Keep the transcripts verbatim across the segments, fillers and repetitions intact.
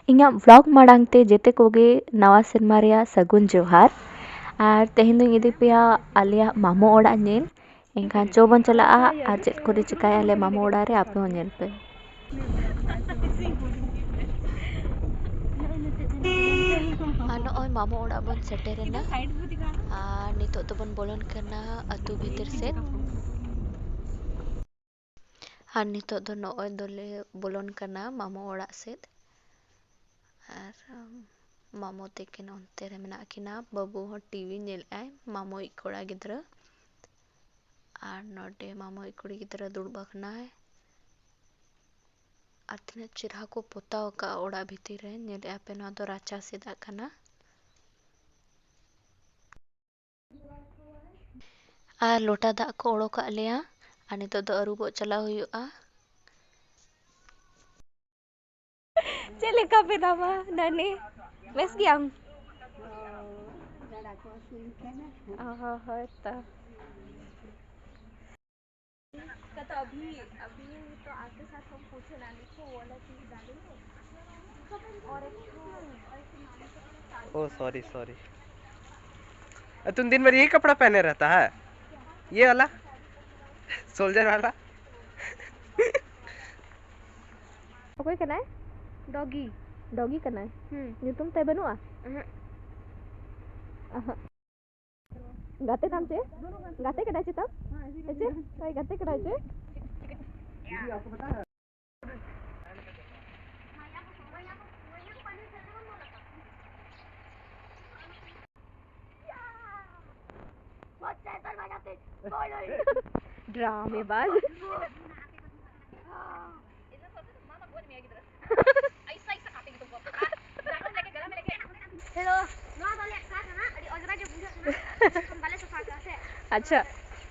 ᱤᱧᱟᱹᱜ vlog ᱢᱟᱲᱟᱝ ᱛᱮ ᱡᱮᱛᱮ ᱠᱚᱜᱮ ᱱᱟᱣᱟ ᱥᱮᱨᱢᱟ ᱨᱮᱭᱟᱜ ᱥᱟᱹᱜᱩᱱ ᱡᱚᱦᱟᱨ᱾ ᱟᱨ ᱛᱮᱦᱮᱧ ᱫᱚᱧ ᱤᱫᱤ ᱯᱮᱭᱟ ᱟᱞᱮᱭᱟᱜ ᱢᱟᱢᱚ ᱚᱲᱟᱜ ᱧᱮᱞ᱾ ᱮᱱᱠᱷᱟᱱ ᱪᱚ ᱵᱚᱱ ᱪᱟᱞᱟᱜᱼᱟ ᱟᱨ ᱪᱮᱫ ᱠᱚᱞᱮ ᱪᱤᱠᱟᱹᱭᱟ ᱟᱞᱮ ᱢᱟᱢᱚ ᱚᱲᱟᱜ ᱨᱮ, ᱟᱯᱮ ᱦᱚᱸ ᱧᱮᱞ ᱯᱮ᱾ ᱟᱨ ᱱᱚᱜᱼᱚᱭ ᱢᱟᱢᱚ ᱚᱲᱟᱜ ᱵᱚᱱ ᱥᱮᱴᱮᱨᱮᱱᱟ᱾ ᱟᱨ ᱱᱤᱛᱚᱜ ᱫᱚᱵᱚᱱ ᱵᱚᱞᱚᱱ ᱠᱟᱱᱟ ᱟᱹᱛᱩ ᱵᱷᱤᱛᱤᱨ ᱥᱮᱫ᱾ ᱟᱨ ᱱᱤᱛᱚᱜ ᱫᱚ ᱱᱚᱜᱼᱚᱭ ᱫᱚᱞᱮ ᱵᱚᱞᱚᱱ ᱠᱟᱱᱟ ᱢᱟᱢᱚ ᱚᱲᱟᱜ ᱥᱮᱫ᱾ ᱟᱨ ᱢᱟᱢᱚ ᱛᱟᱹᱠᱤᱱ ᱚᱱᱛᱮ ᱨᱮ ᱢᱮᱱᱟᱜ ᱠᱤᱱᱟ, ᱵᱟᱹᱵᱩ ᱦᱚᱸ ᱴᱤᱵᱷᱤ ᱧᱮᱞᱮᱫᱼᱟᱭ, ᱢᱟᱢᱚᱭᱤᱡ ᱠᱚᱲᱟ ᱜᱤᱫᱽᱨᱟᱹ᱾ ᱟᱨ ᱱᱚᱰᱮ ᱢᱟᱢᱚᱭᱤᱡ ᱠᱩᱲᱤ ᱜᱤᱫᱽᱨᱟᱹ ᱫᱩᱲᱩᱵ ᱟᱠᱟᱱᱟᱭ᱾ ᱟᱨ ᱛᱤᱱᱟᱹᱜ ᱪᱮᱨᱦᱟ ᱠᱚ ᱯᱚᱛᱟᱣ ᱟᱠᱟᱫᱼᱟ ᱚᱲᱟᱜ ᱵᱷᱤᱛᱤᱨ ᱨᱮ᱾ ᱧᱮᱞᱮᱫᱼᱟ ᱯᱮ, ᱱᱚᱣᱟ ᱫᱚ ᱨᱟᱪᱟ ᱥᱮᱫᱟᱜ ᱠᱟᱱᱟ᱾ ᱟᱨ ᱞᱚᱴᱟ ᱫᱟᱜ ᱠᱚ ᱚᱰᱚᱠᱟᱜ ᱞᱮᱭᱟ᱾ ᱟᱨ ᱱᱤᱛᱚᱜ ᱫᱚ ᱟᱹᱨᱩᱵᱚᱜ ᱪᱟᱞᱟᱣ ᱦᱩᱭᱩᱜᱼᱟ᱾ ᱪᱮᱫ ᱞᱮᱠᱟ ᱢᱮᱱᱟᱢᱟ, ᱱᱟᱹᱱᱤ? ᱵᱮᱥ ᱜᱮᱭᱟᱢ? ᱚ, ᱦᱳᱭ ᱛᱚ᱾ ओ सॉरी, सॉरी। तुम दिन भर यही कपड़ा पहने रहता है, ये वाला, सोल्जर वाला? ᱚᱠᱚᱭ ᱠᱟᱱᱟᱭ? ᱰᱚᱜᱤ᱾ ᱰᱚᱜᱤ ᱠᱟᱱᱟᱭ? ᱦᱩᱸ᱾ ᱧᱩᱛᱩᱢ ᱛᱟᱭ ᱵᱟᱹᱱᱩᱜᱼᱟ? ᱜᱟᱛᱮ ᱛᱟᱢ ᱪᱮ? ᱜᱟᱛᱮ ᱠᱟᱱᱟᱭ ᱪᱮ ᱛᱟᱢ? ᱦᱮᱸ ᱪᱮ? ᱦᱳᱭ, ᱜᱟᱛᱮ ᱠᱟᱱᱟᱭ ᱪᱮ? ᱰᱨᱟᱢᱮᱵᱟᱡᱽ᱾ ᱦᱮᱞᱳ, ᱱᱚᱣᱟ ᱫᱚ ᱟᱞᱮᱭᱟᱜ ᱥᱟᱨ ᱠᱟᱱᱟ, ᱟᱹᱰᱤ ᱚᱸᱡᱽᱨᱟ ᱜᱮ ᱵᱩᱡᱷᱟᱹᱜ ᱠᱟᱱᱟ, ᱮᱠᱷᱚᱱ ᱵᱟᱞᱮ ᱥᱟᱯᱷᱟ ᱟᱠᱟᱫᱟ ᱥᱮ᱾ ᱟᱪᱪᱷᱟ᱾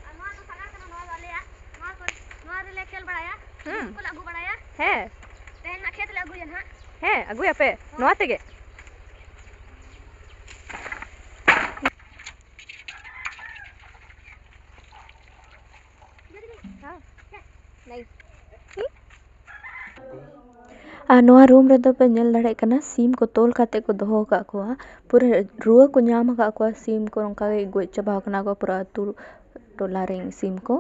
ᱟᱨ ᱱᱚᱣᱟ ᱫᱚ ᱥᱟᱜᱟᱲ ᱠᱟᱱᱟ, ᱱᱚᱣᱟ ᱫᱚ ᱟᱞᱮᱭᱟᱜ, ᱱᱚᱣᱟ ᱠᱚ, ᱱᱚᱣᱟ ᱨᱮᱞᱮ ᱠᱷᱮᱞ ᱵᱟᱲᱟᱭᱟ, ᱦᱩᱸ᱾ ᱠᱚᱞᱮ ᱟᱹᱜᱩ ᱵᱟᱲᱟᱭᱟ᱾ ᱦᱮᱸ᱾ ᱛᱮᱦᱮᱧ ᱱᱟᱜ ᱠᱷᱮᱛ ᱞᱮ ᱟᱹᱜᱩᱭᱟ ᱱᱟᱦᱟᱜ᱾ ᱦᱮᱸ, ᱟᱹᱜᱩᱭᱟᱯᱮ᱾ ᱦᱳᱭ᱾ ᱱᱚᱣᱟ ᱛᱮᱜᱮ? ᱦᱮᱸ᱾ ᱱᱟᱭᱤᱥ᱾ ᱟᱨ ᱱᱚᱣᱟ ᱨᱩᱢ ᱨᱮᱫᱚ ᱯᱮ ᱧᱮᱞ ᱫᱟᱲᱮᱭᱟᱜ ᱠᱟᱱᱟ, ᱥᱤᱢ ᱠᱚ ᱛᱚᱞ ᱠᱟᱛᱮ ᱠᱚ ᱫᱚᱦᱚ ᱟᱠᱟᱫ ᱠᱚᱣᱟ᱾ ᱯᱩᱨᱟᱹ ᱨᱩᱣᱟᱹ ᱠᱚ ᱧᱟᱢ ᱟᱠᱟᱫ ᱠᱚᱣᱟ ᱥᱤᱢ ᱠᱚ, ᱱᱚᱝᱠᱟ ᱜᱮ ᱜᱚᱡ ᱪᱟᱵᱟ ᱟᱠᱟᱱᱟ ᱠᱚ ᱯᱩᱨᱟᱹ ᱟᱹᱛᱩ ᱴᱚᱞᱟ ᱨᱮᱱ ᱥᱤᱢ ᱠᱚ᱾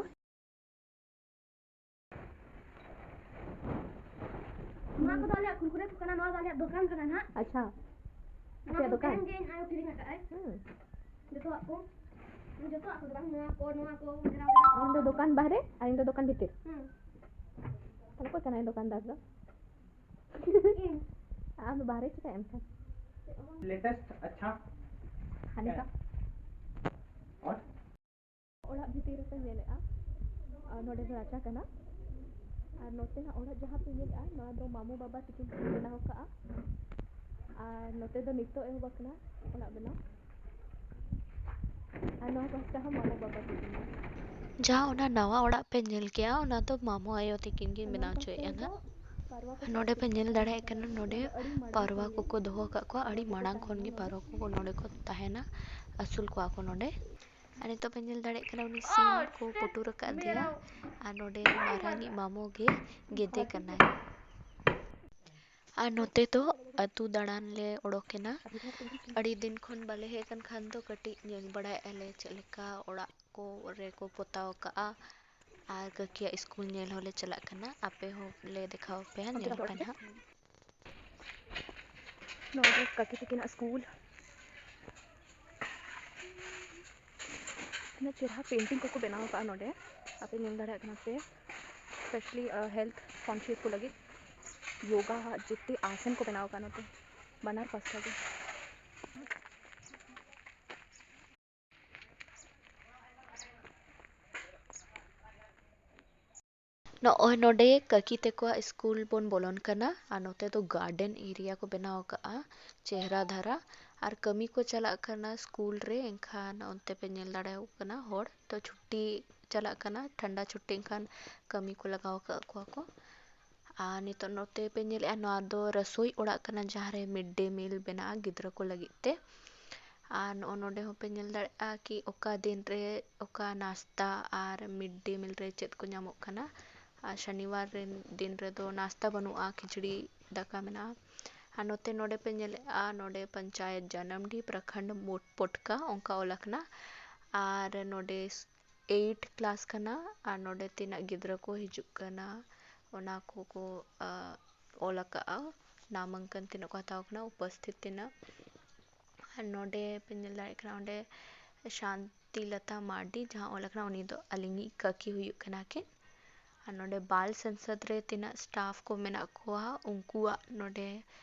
ᱱᱚᱣᱟ ᱠᱚᱫᱚ ᱟᱞᱮᱭᱟᱜ ᱠᱩᱨᱠᱩᱨᱮ ᱠᱚ ᱠᱟᱱᱟ, ᱱᱚᱣᱟ ᱫᱚ ᱟᱞᱮᱭᱟᱜ ᱫᱚᱠᱟᱱ ᱠᱟᱱᱟ ᱱᱟᱦᱟᱜ᱾ ᱟᱪᱪᱷᱟ᱾ ᱱᱚᱣᱟ ᱟᱯᱮᱭᱟᱜ ᱫᱚ ᱫᱚᱠᱟᱱ? ᱛᱮᱦᱮᱧ ᱜᱮ ᱤᱧ ᱟᱭᱳ ᱠᱤᱨᱤᱧ ᱟᱠᱟᱫ ᱟᱭ᱾ ᱦᱩᱸ᱾ ᱡᱚᱛᱚᱣᱟᱜ ᱠᱚ, ᱡᱚᱛᱚᱣᱟᱜ ᱠᱚᱫᱚ ᱵᱟᱝ, ᱱᱚᱣᱟ ᱠᱚ, ᱱᱚᱣᱟ ᱠᱚ ᱵᱮᱱᱟᱣ ᱵᱮᱱᱟᱣ ᱟᱢ ᱫᱚ ᱫᱚᱠᱟᱱ ᱵᱟᱦᱨᱮ ᱟᱨ ᱤᱧ ᱫᱚ ᱫᱚᱠᱟᱱ ᱵᱷᱤᱛᱤᱨ᱾ ᱦᱩᱸ᱾ ᱛᱟᱦᱞᱮ ᱚᱠᱚᱭ ᱠᱟᱱᱟᱭ ᱫᱚᱠᱟᱱᱫᱟᱨ ᱫᱚ? ᱤᱧ᱾ ᱟᱢ ᱫᱚ ᱵᱟᱦᱨᱮ ᱪᱤᱠᱟᱹᱭ ᱮᱢ ᱠᱷᱟᱱ? ᱪᱮᱫ ᱦᱚᱸ ᱵᱟᱝ᱾ लेटेस्ट अच्छा ᱦᱟᱱᱮ ᱠᱟ? और? ᱚᱲᱟᱜ ᱵᱷᱤᱛᱤᱨ ᱨᱮᱯᱮ ᱧᱮᱞᱮᱫᱼᱟ, ᱟᱨ ᱱᱚᱰᱮ ᱫᱚ ᱨᱟᱪᱟ ᱠᱟᱱᱟ᱾ ᱟᱨ ᱱᱚᱛᱮᱱᱟᱜ ᱚᱲᱟᱜ ᱡᱟᱦᱟᱸ ᱯᱮ ᱧᱮᱞᱮᱫᱼᱟ, ᱱᱚᱣᱟ ᱫᱚ ᱢᱟᱢᱚ ᱵᱟᱵᱟ ᱛᱤᱠᱤᱱ ᱠᱤᱱ ᱵᱮᱱᱟᱣ ᱠᱟᱜᱼᱟ᱾ ᱟᱨ ᱱᱚᱛᱮ ᱫᱚ ᱱᱤᱛᱚᱜ ᱮᱦᱚᱵ ᱟᱠᱟᱱᱟ ᱚᱲᱟᱜ ᱵᱮᱱᱟᱣ᱾ ᱟᱨ ᱱᱚᱣᱟ ᱯᱟᱥᱴᱟ ᱦᱚᱸ ᱢᱟᱢᱚ ᱵᱟᱵᱟ ᱛᱤᱠᱤᱱ᱾ ᱡᱟᱦᱟᱸ ᱚᱱᱟ ᱱᱟᱣᱟ ᱚᱲᱟᱜ ᱯᱮ ᱧᱮᱞ ᱠᱮᱜᱼᱟ, ᱚᱱᱟ ᱫᱚ ᱢᱟᱢᱚ ᱟᱭᱳ ᱛᱤᱠᱤᱱ ᱠᱤᱱ ᱵᱮᱱᱟᱣ ᱦᱚᱪᱚᱭᱮᱫᱼᱟ ᱱᱟᱜ᱾ ᱱᱚᱰᱮ ᱯᱮ ᱧᱮᱞ ᱫᱟᱲᱮᱭᱟᱜ ᱠᱟᱱᱟ, ᱱᱚᱰᱮ ᱯᱟᱨᱣᱟ ᱠᱚᱠᱚ ᱫᱚᱦᱚ ᱟᱠᱟᱫ ᱠᱚᱣᱟ᱾ ᱟᱹᱰᱤ ᱢᱟᱲᱟᱝ ᱠᱷᱚᱱ ᱜᱮ ᱯᱟᱨᱣᱟ ᱠᱚ ᱱᱚᱰᱮ ᱠᱚ ᱛᱟᱦᱮᱱᱟ, ᱟᱹᱥᱩᱞ ᱠᱚᱣᱟ ᱠᱚ ᱱᱚᱰᱮ᱾ ᱟᱨ ᱱᱤᱛᱚᱜ ᱯᱮ ᱧᱮᱞ ᱫᱟᱲᱮᱭᱟᱜ ᱠᱟᱱᱟ, ᱩᱱᱤ ᱥᱤᱢ ᱠᱚ ᱯᱩᱴᱩᱨ ᱟᱠᱟᱫᱮᱭᱟ᱾ ᱟᱨ ᱱᱚᱰᱮ ᱢᱟᱨᱟᱝᱤᱡ ᱢᱟᱢᱚ ᱜᱮ ᱜᱮᱫᱮ ᱠᱟᱱᱟᱭ᱾ ᱟᱨ ᱱᱚᱛᱮ ᱫᱚ ᱟᱹᱛᱩ ᱫᱟᱬᱟᱱ ᱞᱮ ᱚᱰᱚᱠ ᱮᱱᱟ᱾ ᱟᱹᱰᱤ ᱫᱤᱱ ᱠᱷᱚᱱ ᱵᱟᱞᱮ ᱦᱮᱡ ᱟᱠᱟᱱ ᱠᱷᱟᱱ ᱫᱚ ᱠᱟᱹᱴᱤᱡ ᱧᱮᱞ ᱵᱟᱲᱟᱭᱮᱫᱼᱟ ᱞᱮ ᱪᱮᱫ ᱞᱮᱠᱟ ᱚᱲᱟᱜ ᱠᱚ ᱨᱮᱠᱚ ᱯᱚᱛᱟᱣ ᱟᱠᱟᱫᱼᱟ᱾ ᱟᱨ ᱠᱟᱹᱠᱤᱭᱟᱜ ᱥᱠᱩᱞ ᱧᱮᱞ ᱦᱚᱸᱞᱮ ᱪᱟᱞᱟᱜ ᱠᱟᱱᱟ, ᱟᱯᱮ ᱦᱚᱸᱞᱮ ᱫᱮᱠᱷᱟᱣ ᱟᱯᱮᱭᱟ, ᱧᱮᱞ ᱯᱮ ᱱᱟᱦᱟᱜ᱾ ᱱᱚᱣᱟ ᱫᱚ ᱠᱟᱹᱠᱤ ᱛᱟᱹᱠᱤᱱᱟᱜ ᱥᱠᱩᱞ᱾ ᱛᱤᱱᱟᱹᱜ ᱪᱮᱦᱨᱟ ᱯᱮᱱᱴᱤᱝ ᱠᱚᱠᱚ ᱵᱮᱱᱟᱣ ᱟᱠᱟᱫᱼᱟ ᱱᱚᱰᱮ, ᱟᱯᱮ ᱧᱮᱞ ᱫᱟᱲᱮᱭᱟᱜ ᱠᱟᱱᱟ ᱯᱮ, specially health conscious ᱠᱚ ᱞᱟᱹᱜᱤᱫ ᱭᱳᱜᱟ ᱡᱮᱛᱮ ᱟᱥᱚᱱ ᱠᱚ ᱵᱮᱱᱟᱣ ᱟᱠᱟᱫᱼᱟ ᱱᱚᱛᱮ ᱵᱟᱱᱟᱨ ᱯᱟᱥᱴᱟ ᱜᱮ᱾ ᱱᱚᱜᱼᱚᱭ ᱱᱚᱰᱮ ᱠᱟᱹᱠᱤ ᱛᱟᱠᱚᱣᱟᱜ ᱥᱠᱩᱞ ᱵᱚᱱ ᱵᱚᱞᱚᱱ ᱠᱟᱱᱟ ᱟᱨ ᱱᱚᱛᱮ ᱫᱚ garden area ᱠᱚ ᱵᱮᱱᱟᱣ ᱟᱠᱟᱫᱼᱟ ᱪᱮᱦᱨᱟ ᱫᱷᱟᱨᱟ᱾ ᱟᱨ ᱠᱟᱹᱢᱤ ᱠᱚ ᱪᱟᱞᱟᱜ ᱠᱟᱱᱟ ᱥᱠᱩᱞ ᱨᱮ, ᱮᱱᱠᱷᱟᱱ ᱚᱱᱛᱮ ᱯᱮ ᱧᱮᱞ ᱫᱟᱲᱮᱭᱟᱠᱚ ᱠᱟᱱᱟ ᱦᱚᱲ᱾ ᱛᱚ ᱪᱷᱩᱴᱤ ᱪᱟᱞᱟᱜ ᱠᱟᱱᱟ, ᱴᱷᱟᱱᱰᱟ ᱪᱷᱩᱴᱤ, ᱮᱱᱠᱷᱟᱱ ᱠᱟᱹᱢᱤ ᱠᱚ ᱞᱟᱜᱟᱣ ᱟᱠᱟᱫ ᱠᱚᱣᱟ ᱠᱚ᱾ ᱟᱨ ᱱᱤᱛᱚᱜ ᱱᱚᱛᱮ ᱯᱮ ᱧᱮᱞᱮᱫᱼᱟ, ᱱᱚᱣᱟ ᱫᱚ ᱨᱟᱹᱥᱳᱭ ᱚᱲᱟᱜ ᱠᱟᱱᱟ, ᱡᱟᱦᱟᱸ ᱨᱮ mid day meal ᱵᱮᱱᱟᱜᱼᱟ ᱜᱤᱫᱽᱨᱟᱹ ᱠᱚ ᱞᱟᱹᱜᱤᱫ ᱛᱮ᱾ ᱟᱨ ᱱᱚᱜᱼᱚ ᱱᱚᱰᱮ ᱦᱚᱸᱯᱮ ᱧᱮᱞ ᱫᱟᱲᱮᱭᱟᱜᱼᱟ ᱠᱤ ᱚᱠᱟ ᱫᱤᱱ ᱨᱮ ᱚᱠᱟ ᱱᱟᱥᱛᱟ ᱟᱨ mid day meal ᱨᱮ ᱪᱮᱫ ᱠᱚ ᱧᱟᱢᱚᱜ ᱠᱟᱱᱟ᱾ ᱟᱨ ᱥᱚᱱᱤᱵᱟᱨ ᱨᱮᱱ ᱫᱤᱱ ᱨᱮᱫᱚ ᱱᱟᱥᱛᱟ ᱵᱟᱹᱱᱩᱜᱼᱟ, ᱠᱷᱤᱪᱲᱤ ᱫᱟᱠᱟ ᱢᱮᱱᱟᱜᱼᱟ᱾ ᱟᱨ ᱱᱚᱛᱮ ᱱᱚᱰᱮ ᱯᱮ ᱧᱮᱞᱮᱫᱼᱟ, ᱱᱚᱰᱮ ᱯᱚᱧᱪᱟᱭᱮᱛ ᱡᱟᱱᱟᱢᱰᱤ ᱯᱨᱚᱠᱷᱚᱸᱰ ᱢᱳᱴ ᱯᱚᱴᱠᱟ ᱚᱱᱠᱟ ᱚᱞ ᱟᱠᱟᱱᱟ᱾ ᱟᱨ ᱱᱚᱰᱮ ᱮᱭᱤᱴ ᱠᱞᱟᱥ ᱠᱟᱱᱟ᱾ ᱟᱨ ᱱᱚᱰᱮ ᱛᱤᱱᱟᱹᱜ ᱜᱤᱫᱽᱨᱟᱹ ᱠᱚ ᱦᱤᱡᱩᱜ ᱠᱟᱱᱟ, ᱚᱱᱟ ᱠᱚᱠᱚ, ᱟ, ᱚᱞ ᱟᱠᱟᱫᱼᱟ᱾ ᱱᱟᱢᱟᱝᱠᱚᱱ ᱛᱤᱱᱟᱹᱜ ᱠᱚ ᱦᱟᱛᱟᱣ ᱠᱟᱱᱟ, ᱩᱯᱚᱥᱛᱷᱤᱛ ᱛᱤᱱᱟᱹᱜ᱾ ᱟᱨ ᱱᱚᱰᱮ ᱯᱮ ᱧᱮᱞ ᱫᱟᱲᱮᱭᱟᱜ ᱠᱟᱱᱟ, ᱚᱸᱰᱮ ᱥᱟᱱᱛᱤᱞᱚᱛᱟ ᱢᱟᱨᱰᱤ ᱡᱟᱦᱟᱸ ᱚᱞ ᱟᱠᱟᱱᱟ, ᱩᱱᱤ ᱫᱚ ᱟᱹᱞᱤᱧᱤᱡ ᱠᱟᱹᱠᱤ ᱦᱩᱭᱩᱜ ᱠᱟᱱᱟ ᱠᱤᱱ᱾ ᱟᱨ ᱱᱚᱰᱮ ᱵᱟᱞ ᱥᱚᱝᱥᱚᱫᱽ ᱨᱮ ᱛᱤᱱᱟᱹᱜ ᱥᱴᱟᱯᱷ ᱠᱚ ᱢᱮᱱᱟᱜ ᱠᱚᱣᱟ, ᱩᱱᱠᱩᱣᱟᱜ ᱱᱚᱰᱮ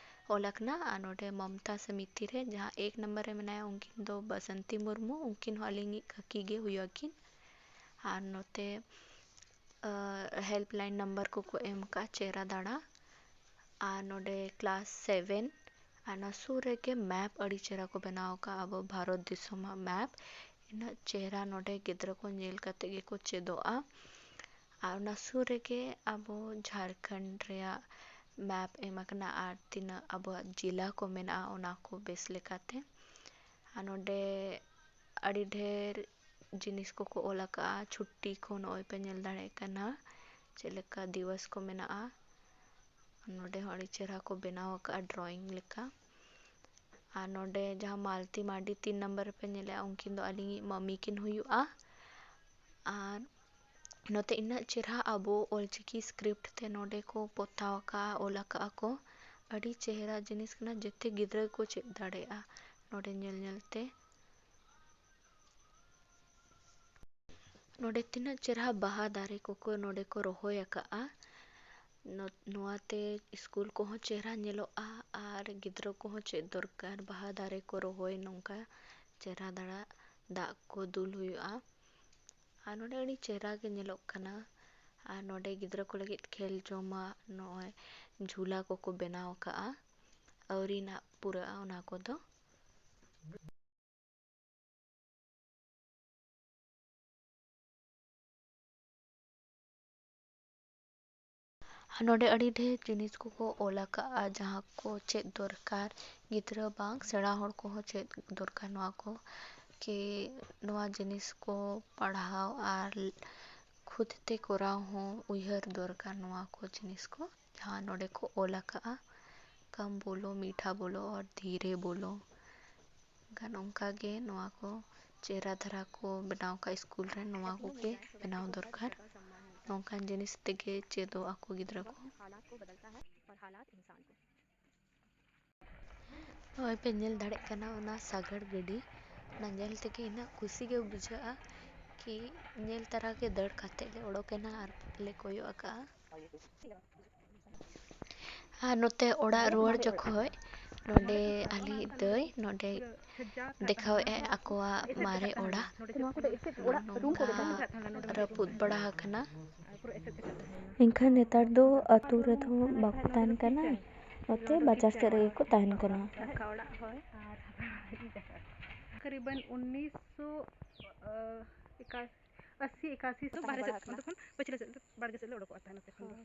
ᱚᱞ ᱟᱠᱟᱱᱟ᱾ ᱟᱨ ᱱᱚᱰᱮ ᱢᱚᱢᱛᱟ ᱥᱚᱢᱤᱛᱤ ᱨᱮ ᱡᱟᱦᱟᱸ ᱮᱠ ᱱᱚᱢᱵᱚᱨ ᱨᱮ ᱢᱮᱱᱟᱭᱟ, ᱩᱱᱠᱤᱱ ᱫᱚ ᱵᱟᱥᱚᱱᱛᱤ ᱢᱩᱨᱢᱩ, ᱩᱱᱠᱤᱱ ᱦᱚᱸ ᱟᱹᱞᱤᱧᱤᱡ ᱠᱟᱹᱠᱤ ᱜᱮ ᱦᱩᱭᱩᱜ ᱟᱹᱠᱤᱱ᱾ ᱟᱨ ᱱᱚᱛᱮ, ᱟ, ᱦᱮᱞᱯᱞᱟᱭᱤᱱ ᱱᱟᱢᱵᱟᱨ ᱠᱚᱠᱚ ᱮᱢ ᱟᱠᱟᱫᱼᱟ, ᱪᱮᱦᱨᱟ ᱫᱟᱲᱟ᱾ ᱟᱨ ᱱᱚᱰᱮ ᱠᱞᱟᱥ ᱥᱮᱵᱷᱮᱱ, ᱟᱨ ᱚᱱᱟ ᱥᱩᱨ ᱨᱮᱜᱮ ᱢᱮᱯ ᱟᱹᱰᱤ ᱪᱮᱦᱨᱟ ᱠᱚ ᱵᱮᱱᱟᱣ ᱟᱠᱟᱫᱼᱟ, ᱟᱵᱚ ᱵᱷᱟᱨᱚᱛ ᱫᱤᱥᱚᱢᱟᱜ ᱢᱮᱯ᱾ ᱤᱱᱟᱹᱜ ᱪᱮᱦᱨᱟ ᱱᱚᱰᱮ ᱜᱤᱫᱽᱨᱟᱹ ᱠᱚ ᱧᱮᱞ ᱠᱟᱛᱮ ᱜᱮᱠᱚ ᱪᱮᱫᱚᱜᱼᱟ᱾ ᱟᱨ ᱚᱱᱟ ᱥᱩᱨ ᱨᱮᱜᱮ ᱟᱵᱚ ᱡᱷᱟᱲᱠᱷᱚᱸᱰ ᱨᱮᱭᱟᱜ ᱢᱮᱯ ᱮᱢ ᱟᱠᱟᱱᱟ ᱟᱨ ᱛᱤᱱᱟᱹᱜ ᱟᱵᱚᱣᱟᱜ ᱡᱮᱞᱟ ᱠᱚ ᱢᱮᱱᱟᱜᱼᱟ, ᱚᱱᱟ ᱠᱚ ᱵᱮᱥ ᱞᱮᱠᱟᱛᱮ᱾ ᱟᱨ ᱱᱚᱰᱮ ᱟᱹᱰᱤ ᱰᱷᱮᱨ ᱡᱤᱱᱤᱥ ᱠᱚᱠᱚ ᱚᱞ ᱟᱠᱟᱫᱼᱟ᱾ ᱪᱷᱩᱴᱴᱤ ᱠᱚ ᱱᱚᱜᱼᱚᱭ ᱯᱮ ᱧᱮᱞ ᱫᱟᱲᱮᱭᱟᱜ ᱠᱟᱱᱟ, ᱪᱮᱫ ᱞᱮᱠᱟ ᱫᱤᱵᱚᱥ ᱠᱚ ᱢᱮᱱᱟᱜᱼᱟ᱾ ᱱᱚᱰᱮ ᱦᱚᱸ ᱟᱹᱰᱤ ᱪᱮᱦᱨᱟ ᱠᱚ ᱵᱮᱱᱟᱣ ᱟᱠᱟᱫᱼᱟ ᱰᱨᱚᱭᱤᱝ ᱞᱮᱠᱟ᱾ ᱟᱨ ᱱᱚᱰᱮ ᱡᱟᱦᱟᱸ ᱢᱟᱞᱛᱤ ᱢᱟᱨᱰᱤ ᱛᱤᱱ ᱱᱟᱢᱵᱟᱨ ᱨᱮᱯᱮ ᱧᱮᱞᱮᱜᱼᱟ, ᱩᱱᱠᱤᱱ ᱫᱚ ᱟᱹᱞᱤᱧᱤᱡ ᱢᱟᱢᱤ ᱠᱤᱱ ᱦᱩᱭᱩᱜᱼᱟ᱾ ᱟᱨ ᱱᱚᱛᱮ ᱤᱱᱟᱹᱜ ᱪᱮᱦᱨᱟ ᱟᱵᱚ ᱚᱞᱪᱤᱠᱤ ᱥᱠᱨᱤᱯᱴ ᱛᱮ ᱱᱚᱰᱮ ᱠᱚ ᱯᱚᱛᱟᱣ ᱟᱠᱟᱫᱼᱟ, ᱚᱞ ᱟᱠᱟᱫᱼᱟ ᱠᱚ᱾ ᱟᱹᱰᱤ ᱪᱮᱦᱨᱟ ᱡᱤᱱᱤᱥ ᱠᱟᱱᱟ, ᱡᱮᱛᱮ ᱜᱤᱫᱽᱨᱟᱹ ᱠᱚ ᱪᱮᱫ ᱫᱟᱲᱮᱭᱟᱜᱼᱟ ᱱᱚᱰᱮ ᱧᱮᱞ ᱧᱮᱞ ᱛᱮ᱾ ᱱᱚᱰᱮ ᱛᱤᱱᱟᱹᱜ ᱪᱮᱦᱨᱟ ᱵᱟᱦᱟ ᱫᱟᱨᱮ ᱠᱚᱠᱚ ᱱᱚᱰᱮ ᱠᱚ ᱨᱚᱦᱚᱭ ᱟᱠᱟᱫᱼᱟ᱾ ᱱᱚ-, ᱱᱚᱣᱟᱛᱮ ᱥᱠᱩᱞ ᱠᱚᱦᱚᱸ ᱪᱮᱦᱨᱟ ᱧᱮᱞᱚᱜᱼᱟ ᱟᱨ ᱜᱤᱫᱽᱨᱟᱹ ᱠᱚᱦᱚᱸ ᱪᱮᱫ ᱫᱚᱨᱠᱟᱨ, ᱵᱟᱦᱟ ᱫᱟᱨᱮ ᱠᱚ ᱨᱚᱦᱚᱭ, ᱱᱚᱝᱠᱟ ᱪᱮᱦᱨᱟ ᱫᱷᱟᱨᱟ ᱫᱟᱜ ᱠᱚ ᱫᱩᱞ ᱦᱩᱭᱩᱜᱼᱟ᱾ ᱟᱨ ᱱᱚᱰᱮ ᱟᱹᱰᱤ ᱪᱮᱦᱨᱟ ᱜᱮ ᱧᱮᱞᱚᱜ ᱠᱟᱱᱟ᱾ ᱟᱨ ᱱᱚᱰᱮ ᱜᱤᱫᱽᱨᱟᱹ ᱠᱚ ᱞᱟᱹᱜᱤᱫ ᱠᱷᱮᱞ ᱡᱚᱢᱟᱜ ᱱᱚᱜᱼᱚᱭ ᱡᱷᱩᱞᱟ ᱠᱚᱠᱚ ᱵᱮᱱᱟᱣ ᱟᱠᱟᱫᱼᱟ, ᱟᱹᱣᱨᱤ ᱱᱟᱜ ᱯᱩᱨᱟᱹᱜᱼᱟ ᱚᱱᱟ ᱠᱚᱫᱚ᱾ ᱟᱨ ᱱᱚᱰᱮ ᱟᱹᱰᱤ ᱰᱷᱮᱨ ᱡᱤᱱᱤᱥ ᱠᱚᱠᱚ ᱚᱞ ᱟᱠᱟᱫᱼᱟ, ᱡᱟᱦᱟᱸ ᱠᱚ ᱪᱮᱫ ᱫᱚᱨᱠᱟᱨ, ᱜᱤᱫᱽᱨᱟᱹ ᱵᱟᱝ ᱥᱮᱬᱟ ᱦᱚᱲ ᱠᱚᱦᱚᱸ ᱪᱮᱫ ᱫᱚᱨᱠᱟᱨ ᱱᱚᱣᱟ ᱠᱚ, ᱠᱤ ᱱᱚᱣᱟ ᱡᱤᱱᱤᱥ ᱠᱚ ᱯᱟᱲᱦᱟᱣ ᱟᱨ ᱠᱷᱩᱫ ᱛᱮ ᱠᱚᱨᱟᱣ ᱦᱚᱸ ᱩᱭᱦᱟᱹᱨ ᱫᱚᱨᱠᱟᱨ ᱱᱚᱣᱟ ᱠᱚ ᱡᱤᱱᱤᱥ ᱠᱚ᱾ ᱡᱟᱦᱟᱸ ᱱᱚᱰᱮ ᱠᱚ ᱚᱞ ᱟᱠᱟᱫᱼᱟ, "कम बोलो, मीठा बोलो और धीरे बोलो"᱾ ᱮᱱᱠᱷᱟᱱ ᱚᱱᱠᱟ ᱜᱮ ᱱᱚᱣᱟ ᱠᱚ ᱪᱮᱦᱨᱟ ᱫᱷᱟᱨᱟ ᱠᱚ ᱵᱮᱱᱟᱣ ᱠᱟᱜ ᱥᱠᱩᱞ ᱨᱮ, ᱱᱚᱣᱟ ᱠᱚᱜᱮ ᱵᱮᱱᱟᱣ ᱫᱚᱨᱠᱟᱨ᱾ ᱱᱚᱝᱠᱟᱱ ᱡᱤᱱᱤᱥ ᱛᱮᱜᱮ ᱪᱮᱫᱚᱜ ᱟᱠᱚ ᱜᱤᱫᱽᱨᱟᱹ ᱠᱚ᱾ ᱱᱚᱜᱼᱚᱭ ᱯᱮ ᱧᱮᱞ ᱫᱟᱲᱮᱭᱟᱜ ᱠᱟᱱᱟ ᱚᱱᱟ ᱥᱟᱜᱟᱲ ᱜᱟᱹᱰᱤ, ᱚᱱᱟ ᱧᱮᱞ ᱛᱮᱜᱮ ᱤᱱᱟᱹᱜ ᱠᱩᱥᱤ ᱜᱮ ᱵᱩᱡᱷᱟᱹᱜᱼᱟ ᱠᱤ ᱧᱮᱞ ᱛᱟᱨᱟ ᱜᱮ ᱫᱟᱹᱲ ᱠᱟᱛᱮ ᱞᱮ ᱚᱰᱚᱠ ᱮᱱᱟ ᱟᱨ ᱞᱮ ᱠᱚᱭᱚᱜ ᱟᱠᱟᱜᱼᱟ᱾ ᱟᱨ ᱱᱚᱛᱮ ᱚᱲᱟᱜ ᱨᱩᱣᱟᱹᱲ ᱡᱚᱠᱷᱚᱡ ᱱᱚᱰᱮ ᱟᱞᱮᱭᱤᱡ ᱫᱟᱹᱭ ᱱᱚᱰᱮ ᱫᱮᱠᱷᱟᱣᱮᱫᱼᱟᱭ ᱟᱠᱚᱣᱟᱜ ᱢᱟᱨᱮ ᱚᱲᱟᱜ᱾ ᱱᱚᱝᱠᱟ ᱨᱟᱹᱯᱩᱫ ᱵᱟᱲᱟ ᱟᱠᱟᱱᱟ᱾ ᱮᱱᱠᱷᱟᱱ ᱱᱮᱛᱟᱨ ᱫᱚ ᱟᱹᱛᱩ ᱨᱮᱫᱚ ᱵᱟᱠᱚ ᱛᱟᱦᱮᱱ ᱠᱟᱱᱟ, ᱱᱚᱛᱮ ᱵᱟᱡᱟᱨ ᱥᱮᱫ ᱨᱮᱜᱮ ᱠᱚ ᱛᱟᱦᱮᱱ ᱠᱟᱱᱟ᱾ ᱛᱟᱠᱨᱤᱵᱟᱱ ᱩᱱᱤᱥᱥᱚ ᱮᱠᱟᱥᱤ ᱟᱥᱤ ᱮᱠᱟᱥᱤ ᱥᱮᱫ ᱵᱟᱦᱨᱮ ᱥᱮᱫ, ᱛᱚᱠᱷᱚᱱ ᱯᱟᱹᱪᱷᱞᱟᱹ ᱥᱮᱫ ᱵᱟᱲᱜᱮ ᱥᱮᱫ ᱞᱮ ᱚᱰᱚᱠᱚᱜᱼᱟ ᱛᱟᱦᱮᱱᱟ ᱛᱚᱠᱷᱚᱱ ᱫᱚ᱾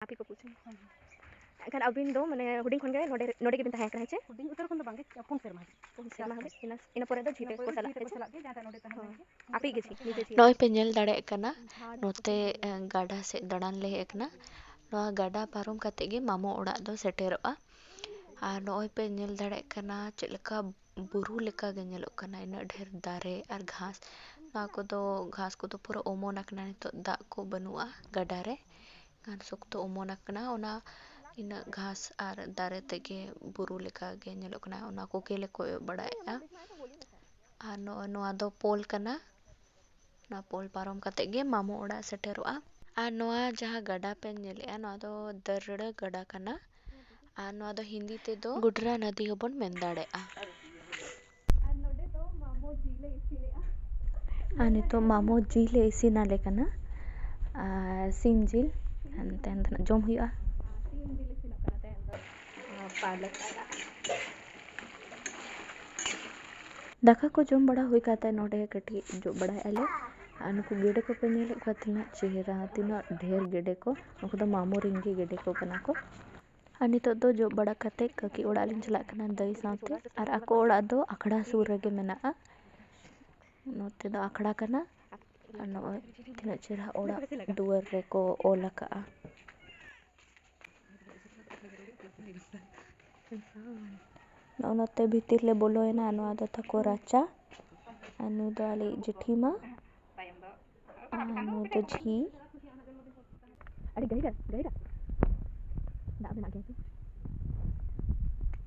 ᱟᱯᱮ ᱠᱚ ᱠᱩᱥᱤ᱾ ᱮᱱᱠᱷᱟᱱ ᱟᱹᱵᱤᱱ ᱫᱚ ᱢᱟᱱᱮ ᱦᱩᱰᱤᱧ ᱠᱷᱚᱱ ᱜᱮ ᱱᱚᱰᱮ, ᱱᱚᱰᱮ ᱜᱮᱵᱤᱱ ᱛᱟᱦᱮᱸ ᱠᱟᱱᱟ, ᱦᱮᱸ ᱪᱮ? ᱦᱩᱰᱤᱧ ᱩᱛᱟᱹᱨ ᱠᱷᱚᱱ ᱫᱚ ᱵᱟᱝ ᱜᱮ, ᱯᱩᱱ ᱥᱮᱨᱢᱟ ᱦᱟᱹᱵᱤᱡ᱾ ᱯᱩᱱ ᱥᱮᱨᱢᱟ ᱦᱟᱹᱵᱤᱡ, ᱤᱱᱟᱹ, ᱤᱱᱟᱹ ᱯᱚᱨᱮ ᱫᱚ ᱡᱷᱤ ᱛᱮ ᱠᱚ ᱪᱟᱞᱟᱜ ᱛᱮ ᱡᱷᱤ ᱛᱮ ᱠᱚ ᱪᱟᱞᱟᱜ ᱜᱮ, ᱡᱟᱦᱟᱸ ᱴᱟᱜ ᱱᱚᱰᱮ ᱛᱟᱦᱮᱸ ᱦᱳᱭ᱾ ᱞᱮᱱ ᱜᱮ᱾ ᱟᱯᱮ ᱜᱮ ᱡᱷᱤ, ᱱᱤᱡᱮ ᱡᱷᱤ᱾ ᱱᱚᱜᱼᱚᱭ ᱯᱮ ᱧᱮᱞ ᱫᱟᱲᱮᱭᱟᱜ ᱠᱟᱱᱟ, ᱱᱚᱛᱮ, ᱮ, ᱜᱟᱰᱟ ᱥᱮᱫ ᱫᱟᱬᱟᱱ ᱞᱮ ᱦᱮᱡ ᱟᱠᱟᱱᱟ᱾ ᱱᱚᱣᱟ ᱜᱟᱰᱟ ᱯᱟᱨᱚᱢ ᱠᱟᱛᱮ ᱜᱮ ᱢᱟᱢᱚ ᱚᱲᱟᱜ ᱫᱚ ᱥᱮᱴᱮᱨᱚᱜᱼᱟ᱾ ᱟᱨ ᱱᱚᱜᱼᱚᱭ ᱯᱮ ᱧᱮᱞ ᱫᱟᱲᱮᱭᱟᱜ ᱠᱟᱱᱟ ᱪᱮᱫ ᱞᱮᱠᱟ ᱵᱩᱨᱩ ᱞᱮᱠᱟ ᱜᱮ ᱧᱮᱞᱚᱜ ᱠᱟᱱᱟ, ᱤᱱᱟᱹᱜ ᱰᱷᱮᱨ ᱫᱟᱨᱮ ᱟᱨ ᱜᱷᱟᱥ᱾ ᱱᱚᱣᱟ ᱠᱚᱫᱚ, ᱜᱷᱟᱥ ᱠᱚᱫᱚ ᱯᱩᱨᱟᱹ ᱚᱢᱚᱱ ᱟᱠᱟᱱᱟ, ᱱᱤᱛᱚᱜ ᱫᱟᱜ ᱠᱚ ᱵᱟᱹᱱᱩᱜᱼᱟ ᱜᱟᱰᱟ ᱨᱮ᱾ ᱜᱷᱟᱥ ᱥᱚᱠᱛᱚ ᱚᱢᱚᱱ ᱟᱠᱟᱱᱟ, ᱚᱱᱟ ᱤᱱᱟᱹᱜ ᱜᱷᱟᱥ ᱟᱨ ᱫᱟᱨᱮ ᱛᱮᱜᱮ ᱵᱩᱨᱩ ᱞᱮᱠᱟ ᱜᱮ ᱧᱮᱞᱚᱜ ᱠᱟᱱᱟ, ᱚᱱᱟ ᱠᱚᱜᱮ ᱞᱮ ᱠᱚᱭᱚᱜ ᱵᱟᱲᱟᱭᱮᱫᱼᱟ᱾ ᱟᱨ ᱱᱚᱜᱼᱚᱭ ᱱᱚᱣᱟ ᱫᱚ ᱯᱳᱞ ᱠᱟᱱᱟ, ᱚᱱᱟ ᱯᱳᱞ ᱯᱟᱨᱚᱢ ᱠᱟᱛᱮ ᱜᱮ ᱢᱟᱢᱚ ᱚᱲᱟᱜ ᱥᱮᱴᱮᱨᱚᱜᱼᱟ᱾ ᱟᱨ ᱱᱚᱣᱟ ᱡᱟᱦᱟᱸ ᱜᱟᱰᱟ ᱯᱮ ᱧᱮᱞᱮᱜᱼᱟ, ᱱᱚᱣᱟ ᱫᱚ ᱫᱟᱹᱨᱲᱟᱹ ᱜᱟᱰᱟ ᱠᱟᱱᱟ᱾ ᱟᱨ ᱱᱚᱣᱟ ᱫᱚ ᱦᱤᱱᱫᱤ ᱛᱮᱫᱚ ᱜᱩᱰᱨᱟ ᱱᱚᱫᱤ ᱦᱚᱸᱵᱚᱱ ᱢᱮᱱ ᱫᱟᱲᱮᱭᱟᱜᱼᱟ᱾ ᱟᱨ ᱱᱤᱛᱚᱜ ᱢᱟᱢᱚ ᱡᱤᱞ ᱮ ᱤᱥᱤᱱ ᱟᱞᱮ ᱠᱟᱱᱟ᱾ ᱟᱨ ᱥᱤᱢ ᱡᱤᱞ ᱦᱟᱱᱛᱮ ᱱᱟᱛᱮᱱᱟᱜ ᱡᱚᱢ ᱦᱩᱭᱩᱜᱼᱟ᱾ ᱫᱟᱠᱟ ᱠᱚ ᱡᱚᱢ ᱵᱟᱲᱟ ᱦᱩᱭ ᱠᱟᱛᱮ ᱱᱚᱰᱮ ᱠᱟᱹᱴᱤᱡ ᱡᱚᱜ ᱵᱟᱲᱟᱭ ᱟᱞᱮ᱾ ᱟᱨ ᱱᱩᱠᱩ ᱜᱮᱰᱮ ᱠᱚᱯᱮ ᱧᱮᱞᱮᱫ ᱠᱚᱣᱟ, ᱛᱤᱱᱟᱹᱜ ᱪᱮᱦᱨᱟ, ᱛᱤᱱᱟᱹᱜ ᱰᱷᱮᱨ ᱜᱮᱰᱮ ᱠᱚ᱾ ᱱᱩᱠᱩ ᱫᱚ ᱢᱟᱢᱚ ᱨᱮᱱ ᱜᱮ ᱜᱮᱰᱮ ᱠᱚ ᱠᱟᱱᱟ ᱠᱚ᱾ ᱟᱨ ᱱᱤᱛᱚᱜ ᱫᱚ ᱡᱚᱜ ᱵᱟᱲᱟ ᱠᱟᱛᱮ ᱠᱟᱹᱠᱤ ᱚᱲᱟᱜ ᱞᱤᱧ ᱪᱟᱞᱟᱜ ᱠᱟᱱᱟ ᱫᱟᱹᱭ ᱥᱟᱶᱛᱮ᱾ ᱟᱨ ᱟᱠᱚ ᱚᱲᱟᱜ ᱫᱚ ᱟᱠᱷᱲᱟ ᱥᱩᱨ ᱨᱮᱜᱮ ᱢᱮᱱᱟᱜᱼᱟ᱾ ᱱᱚᱛᱮ ᱫᱚ ᱟᱠᱷᱲᱟ ᱠᱟᱱᱟ᱾ ᱟᱨ ᱱᱚᱜᱼᱚᱭ ᱛᱤᱱᱟᱹᱜ ᱪᱮᱦᱨᱟ ᱚᱲᱟᱜ ᱫᱩᱣᱟᱹᱨ ᱨᱮᱠᱚ ᱚᱞ ᱟᱠᱟᱜᱼᱟ᱾ ᱱᱚᱜᱼᱚ ᱱᱚᱛᱮ ᱵᱷᱤᱛᱤᱨ ᱞᱮ ᱵᱚᱞᱚᱭᱮᱱᱟ᱾ ᱱᱚᱣᱟ ᱫᱚ ᱛᱟᱠᱚ ᱨᱟᱪᱟ᱾ ᱟᱨ ᱱᱩᱭ ᱫᱚ ᱟᱞᱮᱭᱤᱡ ᱡᱮᱴᱷᱤ ᱢᱟ᱾ ᱟᱨ ᱱᱩᱭ ᱫᱚ ᱡᱷᱤ᱾ ᱟᱹᱰᱤ ᱜᱟᱹᱦᱤᱨᱟ, ᱜᱟᱹᱦᱤᱨᱟ᱾ ᱫᱟᱜ ᱢᱮᱱᱟᱜ ᱜᱮᱭᱟ ᱛᱚ᱾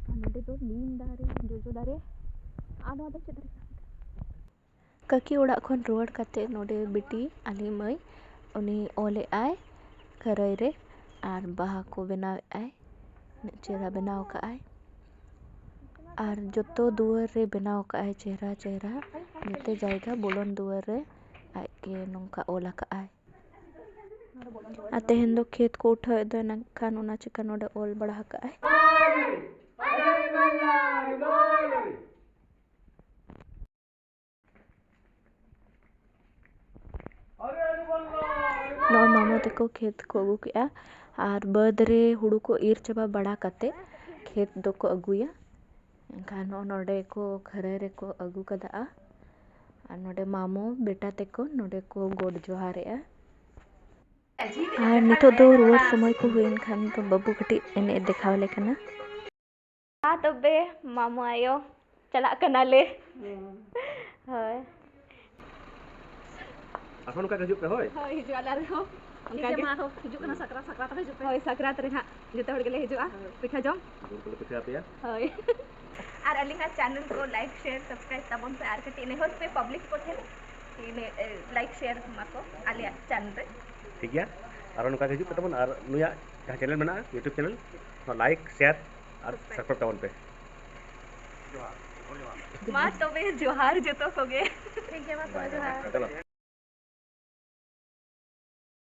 ᱟᱨ ᱱᱚᱸᱰᱮ ᱫᱚ ᱱᱤᱢ ᱫᱟᱨᱮ, ᱡᱚᱡᱚ ᱫᱟᱨᱮ᱾ ᱟᱨ ᱱᱚᱣᱟ ᱫᱚ ᱪᱮᱫ ᱫᱟᱨᱮ ᱠᱟᱱᱟ? ᱠᱟᱹᱠᱤ ᱚᱲᱟᱜ ᱠᱷᱚᱱ ᱨᱩᱣᱟᱹᱲ ᱠᱟᱛᱮ ᱱᱚᱰᱮ ᱵᱤᱴᱤ, ᱟᱞᱮ ᱢᱟᱹᱭ, ᱩᱱᱤ ᱚᱞᱮᱫ ᱟᱭ ᱠᱷᱟᱹᱨᱟᱹᱭ ᱨᱮ ᱟᱨ ᱵᱟᱦᱟ ᱠᱚ ᱵᱮᱱᱟᱣᱮᱫ ᱟᱭ᱾ ᱩᱱᱟᱹᱜ ᱪᱮᱦᱨᱟ ᱵᱮᱱᱟᱣ ᱠᱟᱜ ᱟᱭ᱾ ᱟᱨ ᱡᱚᱛᱚ ᱫᱩᱣᱟᱹᱨ ᱨᱮ ᱵᱮᱱᱟᱣ ᱠᱟᱜ ᱟᱭ ᱪᱮᱦᱨᱟ ᱪᱮᱦᱨᱟ᱾ ᱡᱚᱛᱚ ᱡᱟᱭᱜᱟ ᱵᱚᱞᱚᱱ ᱫᱩᱣᱟᱹᱨ ᱨᱮ ᱟᱡ ᱜᱮ ᱱᱚᱝᱠᱟ ᱚᱞ ᱟᱠᱟᱫ ᱟᱭ᱾ ᱟᱨ ᱛᱮᱦᱮᱧ ᱫᱚ ᱠᱷᱮᱛ ᱠᱚ ᱩᱴᱷᱟᱹᱣᱮᱫ ᱫᱚ, ᱮᱱᱠᱷᱟᱱ ᱚᱱᱟ ᱪᱤᱠᱟ ᱱᱚᱰᱮ ᱚᱞ ᱵᱟᱲᱟ ᱟᱠᱟᱫ ᱟᱭ᱾ ᱱᱚᱜᱼᱚᱭ ᱢᱟᱢᱟ ᱛᱟᱠᱚ ᱠᱷᱮᱛ ᱠᱚ ᱟᱹᱜᱩ ᱠᱮᱜᱼᱟ ᱟᱨ ᱵᱟᱹᱫᱽ ᱨᱮ ᱦᱩᱲᱩ ᱠᱚ ᱤᱨ ᱪᱟᱵᱟ ᱵᱟᱲᱟ ᱠᱟᱛᱮ ᱠᱷᱮᱛ ᱫᱚᱠᱚ ᱟᱹᱜᱩᱭᱟ᱾ ᱮᱱᱠᱷᱟᱱ ᱱᱚᱜᱼᱚ ᱱᱚᱰᱮ ᱠᱚ ᱠᱷᱟᱹᱨᱟᱹᱭ ᱨᱮᱠᱚ ᱟᱹᱜᱩ ᱠᱟᱫᱟ᱾ ᱟᱨ ᱱᱚᱰᱮ ᱢᱟᱢᱚ ᱵᱮᱴᱟ ᱛᱮᱠᱚ ᱱᱚᱰᱮ ᱠᱚ ᱜᱚᱰ ᱡᱚᱦᱟᱨᱮᱜᱼᱟ᱾ ᱟᱨ ᱱᱤᱛᱚᱜ ᱫᱚ ᱨᱩᱣᱟᱹᱲ ᱥᱚᱢᱚᱭ ᱠᱚ ᱦᱩᱭᱮᱱ ᱠᱷᱟᱱ ᱫᱚ ᱵᱟᱹᱵᱩ ᱠᱟᱹᱴᱤᱡ ᱮᱱᱮᱡ ᱫᱮᱠᱷᱟᱣ ᱟᱞᱮ ᱠᱟᱱᱟ᱾ ᱢᱟ ᱛᱚᱵᱮ ᱢᱟᱢᱚ ᱟᱭᱳ, ᱪᱟᱞᱟᱜ ᱠᱟᱱᱟᱞᱮ᱾ ᱦᱳᱭ᱾ ᱟᱨᱦᱚᱸ ᱱᱚᱝᱠᱟ ᱜᱮ ᱦᱤᱡᱩᱜ ᱯᱮ, ᱦᱳᱭ᱾ ᱦᱳᱭ, ᱦᱤᱡᱩᱜ ᱟᱞᱮ ᱟᱨᱦᱚᱸ᱾ ᱚᱱᱠᱟ ᱴᱷᱤᱠ ᱜᱮ, ᱜᱮ᱾ ᱢᱟ ᱟᱨᱦᱚᱸ ᱦᱤᱡᱩᱜ ᱠᱟᱱᱟ ᱥᱟᱠᱨᱟᱛ, ᱥᱟᱠᱨᱟᱛ ᱨᱮ ᱦᱤᱡᱩᱜ ᱯᱮ᱾ ᱦᱳᱭ, ᱥᱟᱠᱨᱟᱛ ᱨᱮ ᱱᱟᱦᱟᱜ ᱡᱚᱛᱚ ᱦᱚᱲ ᱜᱮᱞᱮ ᱦᱤᱡᱩᱜᱼᱟ᱾ ᱦᱳᱭ᱾ ᱯᱤᱴᱷᱟᱹ ᱡᱚᱢ᱾ ᱜᱩᱲ ᱠᱚᱞᱮ ᱯᱤᱴᱷᱟᱹ ᱟᱯᱮᱭᱟ᱾ ᱦᱳᱭ᱾ ᱟᱨ ᱟᱹᱞᱤᱧᱟᱜ channel ᱠᱚ like, share, subscribe ᱛᱟᱵᱚᱱ ᱯᱮ ᱟᱨ ᱠᱟᱹᱴᱤᱡ ᱱᱮᱦᱚᱨ ᱯᱮ public ᱠᱚ ᱴᱷᱮᱱ, ᱤᱱᱟᱹ, ᱮ, like, share ᱢᱟᱠᱚ ᱟᱞᱮᱭᱟᱜ channel ᱨᱮ᱾ ᱴᱷᱤᱠ ᱜᱮᱭᱟ, ᱟᱨᱦᱚᱸ ᱱᱚᱝᱠᱟ ᱜᱮ ᱦᱤᱡᱩᱜ ᱯᱮ ᱛᱟᱵᱚᱱ ᱟᱨ ᱱᱩᱭᱟᱜ ᱡᱟᱦᱟᱸ channel ᱢᱮᱱᱟᱜᱼᱟ, YouTube channel, ᱱᱚᱣᱟ like, share ᱟᱨ subscribe ᱛᱟᱵᱚᱱ ᱯᱮ᱾ ᱢᱟ ᱛᱚᱵᱮ ᱡᱚᱦᱟᱨ ᱡᱚᱛᱚ ᱠᱚᱜᱮ᱾ ᱴᱷᱤᱠ ᱜᱮᱭᱟ, ᱢᱟ ᱛᱚᱵᱮ ᱡᱚᱦᱟᱨ᱾ ᱪᱚᱞᱚ᱾